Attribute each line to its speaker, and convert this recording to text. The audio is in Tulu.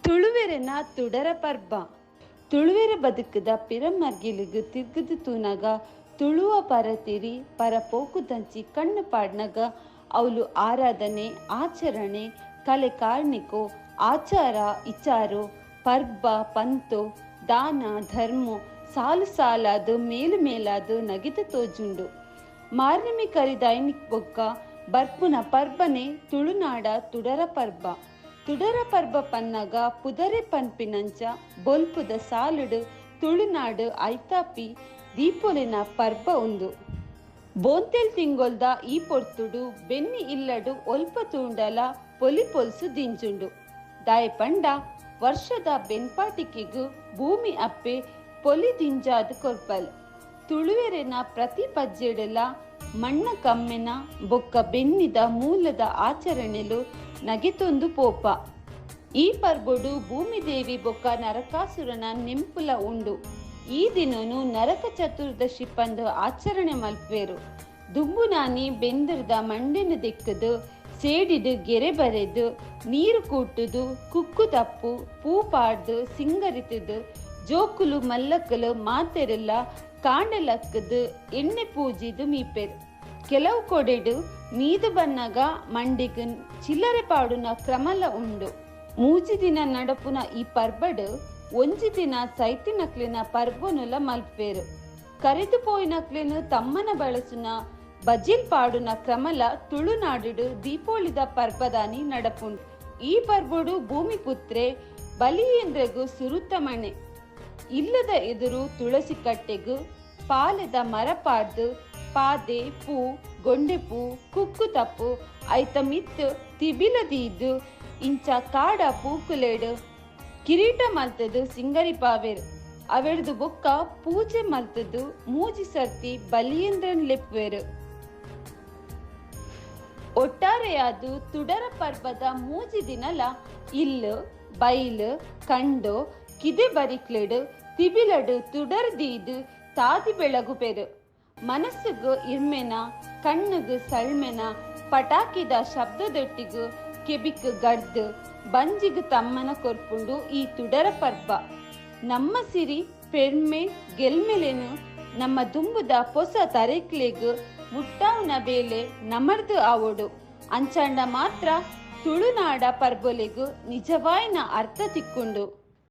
Speaker 1: ತುಳುವೆರೆನ ತುಡರ ಪರ್ಬ. ತುಳುವೆರೆ ಬದುಕುದ ಪಿರಮರ್ಗಿಲುಗ್ ತಿರ್ಗುದು ತೂನಗ ತುಳುವ ಪರತಿರಿ ಪರಪೋಕುದಂಚಿ ಕಣ್ಣು ಪಾಡ್ನಗ ಅವ್ಲು ಆರಾಧನೆ, ಆಚರಣೆ, ಕಲೆ ಕಾರ್ಣಿಕೊ, ಆಚಾರ ಇಚಾರೊ, ಪರ್ಬ ಪಂತೊ, ದಾನ ಧರ್ಮೊ ಸಾಲು ಸಾಲಾದ್ ಮೇಲು ಮೇಲಾದ್ ನಗಿತ್ ತೋಜುಂಡು. ಮಾರ್ನೆಮಿ ಕರಿದಾಯಿನಿಕ್ ಬೊಕ್ಕ ಬರ್ಪುನ ಪರ್ಬನೆ ತುಳುನಾಡ ತುಡರ ಪರ್ಬ. ತುಡರ ಪರ್ಬ ಪನ್ನಗ ಪುದರೇ ಪನ್ಪಿನಂಚ ಬೊಲ್ಪುದ ಸಾಲುಡ್ ತುಳುನಾಡ್ ಐತಾಪಿ ದೀಪೊಲೆನ ಪರ್ಬ ಉಂದು. ಬೋಂತೆಲ್ ತಿಂಗೊಲ್ದ ಈ ಪೊರ್ತುಡು ಬೆನ್ನಿ ಇಲ್ಲಡ್ ಒಲ್ಪ ತೂಂಡಲ ಪೊಲಿ ಪೊಲ್ಸು ದಿಂಜುಂಡು. ದಾಯೆ ಪಂಡ ವರ್ಷದ ಬೆನ್ಪಾಟಿಕೆಗ್ ಬೂಮಿ ಅಪ್ಪೆ ಪೊಲಿ ದಿಂಜಾದ್ ಕೊರ್ಪಲ್. ತುಳುವೆರೆನ ಪ್ರತಿ ಪಜ್ಜೆಡ್ ಲ ಮಣ್ಣ ಕಮ್ಮೆನ ಬೊಕ್ಕ ಬೆನ್ನಿದ ಮೂಲದ ಆಚರಣೆಲು ನಗೆತೊಂದು ಪೋಪ. ಈ ಪರ್ಬೊಡು ಬೂಮಿದೇವಿ ಬೊಕ್ಕ ನರಕಾಸುರನ ನೆಂಪುಲ ಉಂಡು. ಈ ದಿನೊನು ನರಕ ಚತುರ್ದಶಿ ಪಂದ್ ಆಚರಣೆ ಮಲ್ಪುವೆರ್. ದುಂಬುನಾನಿ ಬೆಂದ್ರ್ದ ಮಂಡೆನ್ ದೆಕ್ಕ್ ದ್ ಸೇಡಿಡ್ ಗೆರೆ ಬರೆದ್, ನೀರ್ ಕೂಟುದು, ಕುಕ್ಕುದಪ್ಪು, ಪೂ ಪಾಡ್ದ್ ಸಿಂಗರಿತ್ದ್ ಜೋಕುಲು ಮಲ್ಲಕುಲ್ ಮಾತೆರ್ ಲ ಕಾಂಡೆ ಲಕ್ಕ್ ದ್ ಎಣ್ಣೆ ಪೂಜಿದ್ ಮೀಪೆರ್. ಕೆಲವು ಕೊಡೆಡ್ ಮೀದ್ ಬನ್ನಗ ಮಂಡೆಗ್ ಚಿಲ್ಲರೆ ಪಾಡುನ ಕ್ರಮಲ ಉಂಡು. ಮೂಜಿ ದಿನ ನಡಪುನ ಈ ಪರ್ಬಡ್ ಒಂಜಿ ದಿನ ಸೈತಿನಕ್ಲೆನ ಪರ್ಬೊನುಲ ಮಲ್ಪುವೆರ್. ಕರಿದ್ ಪೋಯಿನಕ್ಲೆನ್ ತಮ್ಮನ ಬಳಸುನ, ಬಜಿಲ್ ಪಾಡುನ ಕ್ರಮಲ ತುಳುನಾಡ್ ಡ್ ದೀಪೋಳಿದ ಪರ್ಬದಾನಿ ನಡಪುಂಡು. ಈ ಪರ್ಬೊಡು ಬೂಮಿಪುತ್ರೆ ಬಲಿಯೇಂದ್ರಗ್ ಸುರುತ ಮಣೆ. ಇಲ್ಲದ ಎದುರು ತುಳಸಿಕಟ್ಟೆಗ್ ಪಾಲೆದ ಮರ ಪಾಡ್ದ್ ಪಾದೆ ಪೂ, ಗೊಂಡೆಪೂ, ಕುಕ್ಕುತಪ್ಪು ಐತ ಮಿತ್ತ್ ತಿಬಿಲ ದೀದ್ ಇಂಚ ಕಾಡ ಪೂಕುಲೆಡ್ ಕಿರೀಟ ಮಲ್ತ್ ದ್ ಸಿಂಗರಿಪಾವೆರ್. ಅವೆಡ್ದ್ ಬೊಕ್ಕ ಪೂಜೆ ಮಲ್ತ್ ದ್ ಮೂಜಿ ಸರ್ತಿ ಬಲಿಯೇಂದ್ರನ್ ಲೆಪ್ಪುವೆರ್. ಒಟ್ಟಾರೆಯಾದ್ ತುಡರ ಪರ್ಬದ ಮೂಜಿ ದಿನಲ ಇಲ್ಲ್, ಬೈಲ್, ಕಂಡೊ, ಕಿದೆ ಬರಿಕ್ಲೆಡ್ ತಿಬಿಲಡ್ ತುಡರ್ ದೀದ್ ತಾದಿ ಬೆಳಗುಬೆರ್. ಮನಸ್ಸ್ ಗ್ ಇರ್ಮೆನ, ಕಣ್ಣ್ ಗ್ ಸಳ್ಮೆನ, ಪಟಾಕಿದ ಶಬ್ದದೊಟ್ಟಿಗ್ ಕೆಬಿಕ್ ಗಡ್ದ್, ಬಂಜಿಗ್ ತಮ್ಮನ ಕೊರ್ಪುಂಡು ಈ ತುಡರ ಪರ್ಬ. ನಮ್ಮ ಸಿರಿ, ಪೆರ್ಮೆ, ಗೆಲ್ಮೆಲೆನ್ ನಮ್ಮ ದುಂಬುದ ಪೊಸ ತರೆಕ್ಲೆಗ್ ಮುಟ್ಟಾವುನ ಬೇಲೆ ನಮರ್ದ್ ಆವೊಡು. ಅಂಚಾಂಡ ಮಾತ್ರ ತುಳುನಾಡ ಪರ್ಬೊಲೆಗ್ ನಿಜವಾಯಿನ ಅರ್ಥ ತಿಕ್ಕುಂಡು.